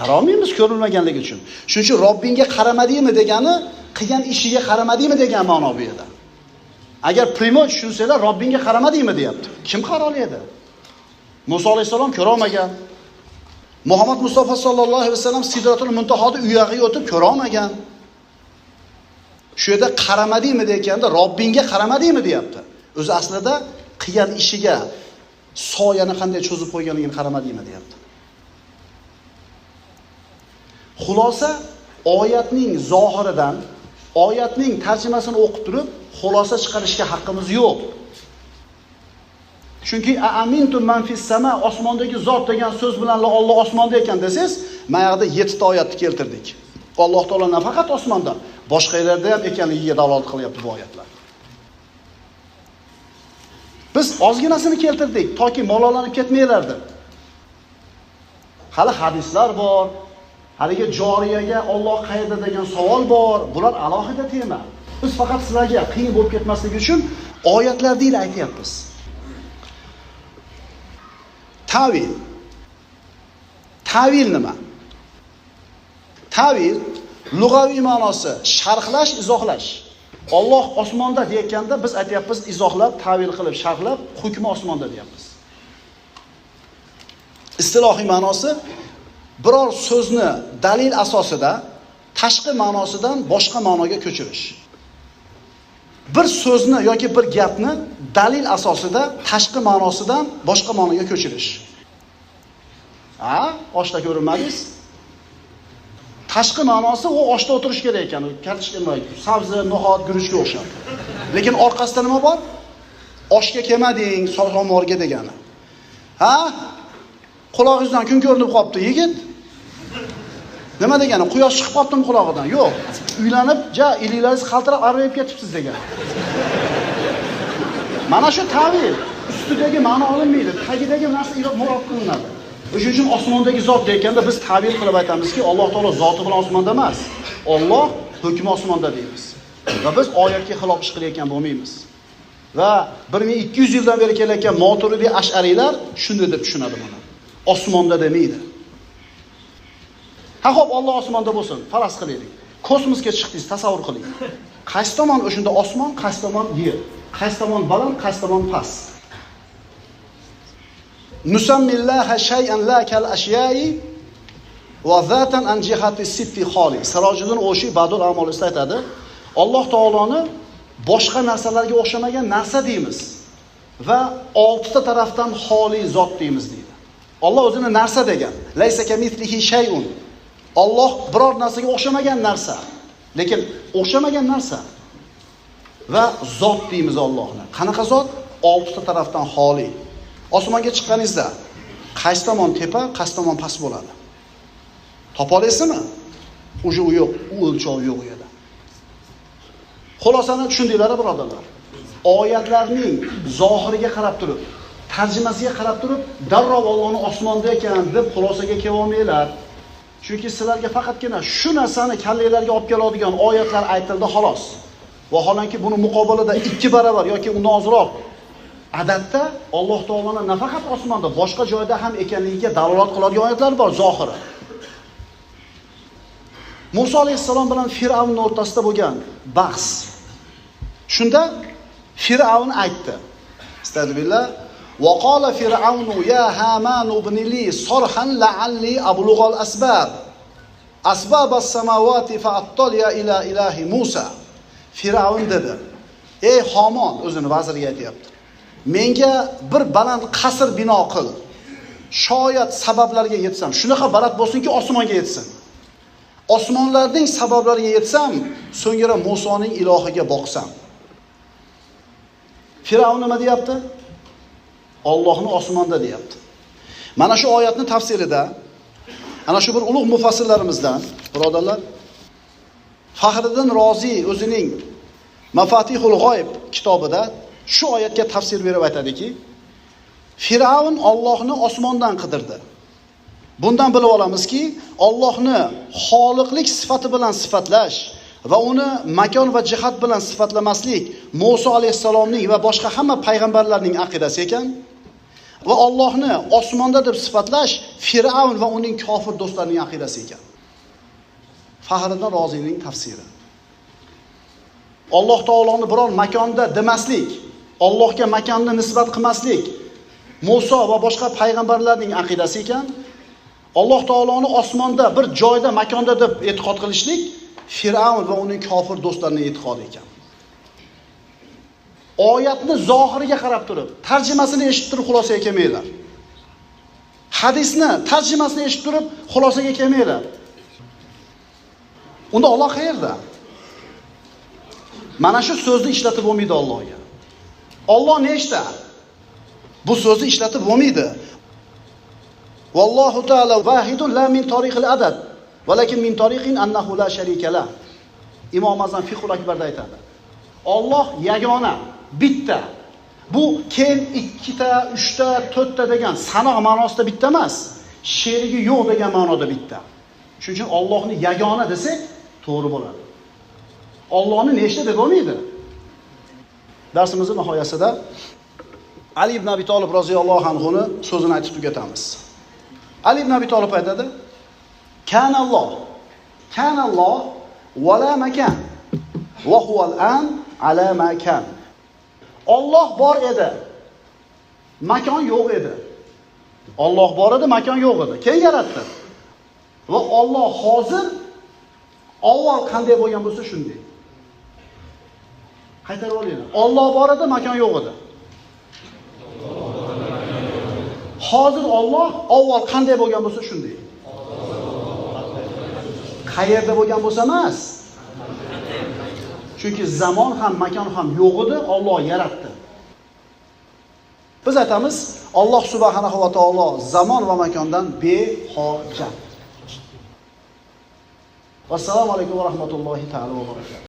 Qarolmaymiz ko'rilmaganligi uchun. Shuning uchun Robbingga qaramadingmi degani qilgan ishiga qaramadingmi degan ma'no bu yerda. Agar primo tushunsanglar, Robbingga qaramadingmi deyapti. Kim qaroladi? Musa alayhisalom ko'ra olmagan. Muhammad Mustafa sallallohu alayhi vasallam Sidratul Muntahoda u yog'iga o'tib ko'ra olmagan. Shu yerda qaramadingmi deganda Robbingga qaramadingmi deyapti. O'zi aslida qilgan ishiga soyani qanday cho'zib qo'yganligini qaramadingmi deyapti. Xulosa oyatning zohiridan, oyatning tarjimasini o'qib turib, xulosa chiqarishga haqqimiz yo'q. Chunki aamintum man fis sama, osmondagi zot degan so'z bilan Alloh osmonda ekan desangiz, mana yerda 7 ta oyatni keltirdik. Alloh taolo nafaqat osmonda, boshqa yerlarda ham ekanligiga dalolat qilyapti bu oyatlar. Biz ozginasini keltirdik, toki malollanib ketmanglar deb. Hali hadislar bor, haligi joriyaga Alloh qayerda degan savol bor, bular alohida tema. Biz faqat sizlarga qiyin bo'lib ketmasligi uchun oyatlarni aytyapmiz. Tavil. Tavil nima? Tavil lug'aviy ma'nosi sharhlash, izohlash. Alloh osmonda deyotganda biz aytyapmiz izohlab, tavil qilib, sharhlab, hukmi osmonda deyapmiz. Istilohiy ma'nosi biror so'zni dalil asosida tashqi ma'nosidan boshqa ma'noga ko'chirish. Bir so'zni yoki bir gapni dalil asosida tashqi ma'nosidan boshqa ma'noga ko'chirish. Ha, oshda ko'rinmadingiz? Tashqi ma'nosi u oshda o'tirish kerak ekan, u kartoshka nima, sabzi, no'xat, guruchga o'xshab. Lekin orqasida nima bor? Oshga kelmading, solxomorga degani. Ha? Qulog'ingizdan kun ko'rinib qopti, yigit. Nima degani? Quyosh chiqib qoptimi qulog'idan? Yo'q. Uylanib, ja iliklaringiz qaltirab arrayib ketibsiz degani. Mana shu ta'vil, ustidagi ma'no olinmaydi, tagidagi narsa murod qilinadi. O'shuning uchun osmondagi zot deganda biz ta'vil qilib aytamizki, Alloh taolo zoti bilan osmonda emas. Alloh hukmi osmonda deymiz. Va biz oyatga xilof ish qilayotgan bo'lmaymiz. Va 1200 yildan beri kelayotgan Maturidiy Ash'ariylar shunday deb tushunadi buni. Osmonda demaydi. Ha xo'p, Alloh osmonda bo'lsin, faraz qilaylik. Kosmosga chiqdingiz, tasavvur qiling. Qaysi tomon o'shanda osmon, qaysi tomon yer, qaysi tomon baland, qaysi tomon past. Nusammillaha shay'an la kal ashyai va zatan an jihati sitti xoli. Sirojiddin O'shiy Badul A'molida aytadi, Alloh taoloni boshqa narsalarga o'xshamagan narsa deymiz va 6 ta tarafdan xoli zot deymiz deydi. Alloh o'zini narsa degan. Laysa kamithlihi shay'un. Alloh biror narsaga o'xshamagan narsa, lekin o'xshamagan narsa va zot deymiz Allohni. Qanaqa zot? 6 ta tarafdan xoli. Osmonga chiqqaningizda qaysi tomon tepa, qaysi tomon past bo'ladi? Topa olasizmi? O'sha u yo'q, u o'lchov yo'q u yerda. Xulosani tushundinglar, birodarlar. Oyatlarning zohiriga qarab turib, tarjimasiga qarab turib, darrov Allohning osmonda ekan deb xulosaga kela olmanglar. Chunki sizlarga faqatgina shu narsani kallanglarga olib keladigan oyatlar aytildi xolos. Vaholanki buni muqobilida 2 barobar yoki undan ozroq adatda Alloh taoloning nafaqat osmonda, boshqa joyda ham ekanligiga dalolat qiladigan oyatlar bor zohiri. Musa alayhissalom bilan Fir'avn o'rtasida bo'lgan bahs. Shunda Fir'avn aytdi: "Astagfirullah, va qala fir'aunu ya Haman ibn li sarhan la'alli ablugha al-asbab. Asbab as-samawati fa attaliya ila ilahi Musa." Fir'avn dedi: "Ey Hamon, o'zini vaziriga aytayapti. Menga bir baland qasr bino qil. Shoyat sabablarga yetsam, shunaqa baland bo'lsinki osmonga yetsin. Osmonlarning sabablariga yetsam, so'ngra Musoning ilohiga boqsam." Fir'avn nima deyapti? Allohni osmonda deyapti. Mana shu oyatning tafsirida ana shu bir ulug' mufassirlarimizdan, birodarlar, Faxriddin Rozi o'zining Mafatihul G'oyb kitobida shu oyatga tafsir berib aytadiki, Fir'avn Allohni osmondan qidirdi. Bundan bilib olamizki, Allohni xoliqlik sifati bilan sifatlash va uni makon va jihat bilan sifatlamaslik Musa alayhissalomning va boshqa hamma payg'ambarlarning aqidasi ekan. Va Allohni osmonda deb sifatlash Fir'avn va uning kofir do'stlarining aqidasi ekan. Faxriddin Roziyning tafsiri. Alloh taoloni biror makonda demaslik, Allohga makonni nisbat qilmaslik Musa va boshqa payg'ambarlarning aqidasi ekan. Alloh taoloni osmonda bir joyda, makonda deb e'tiqod qilishlik Fir'avn va uning kofir do'stlarining e'tiqodi ekan. Oyatni zohiriga qarab turib, tarjimasini eshitib turib xulosaga kelmanglar. Hadisni tarjimasini eshitib turib xulosaga kelmanglar. Unda Alloh qayerda? Mana shu so'zni ishlatib bo'lmaydi Allohga. Alloh nechta? Bu so'zni ishlatib bo'lmaydi. Vallohu taala vahidun la min tariqil adad, valakin min tariqin annahu la sharika la. Imom Azam Fiqhul Akbarda aytadi. Alloh yagona, bitta. Bu keyin ikkita, uchta, to'rtta degan sanoq ma'nosida bitta emas, sherigi yo'q degan ma'noda bitta. Shuning uchun Allohni yagona desak to'g'ri bo'ladi. Allohni nechta deb bo'lmaydi. Darsimizning nihoyasida Ali ibn Abi Talib roziyallohu anhu ni so'zini aytib tugatamiz. Ali ibn Abi Talib aytadi: "Kanalloh, kanalloh va la makan va huval an ala ma kan." Alloh bor edi, makon yo'q edi. Alloh bor edi, makon yo'q edi. Keyin yaratdi. Va Alloh hozir avval qanday bo'lgan bo'lsa shunday. Qaytarib olinglar. Alloh bor edi, makon yo'q edi. Hozir Alloh avval qanday bo'lgan bo'lsa shunday. Qayerda bo'lgan bo'lsa emas. Chunki zamon ham, makon ham yo'q edi, Alloh yaratdi. Biz aytamiz, Alloh subhanahu va taolo zamon va makondan behojat. Vassalomu alaykum va rahmatullohi taolo va barakatuh.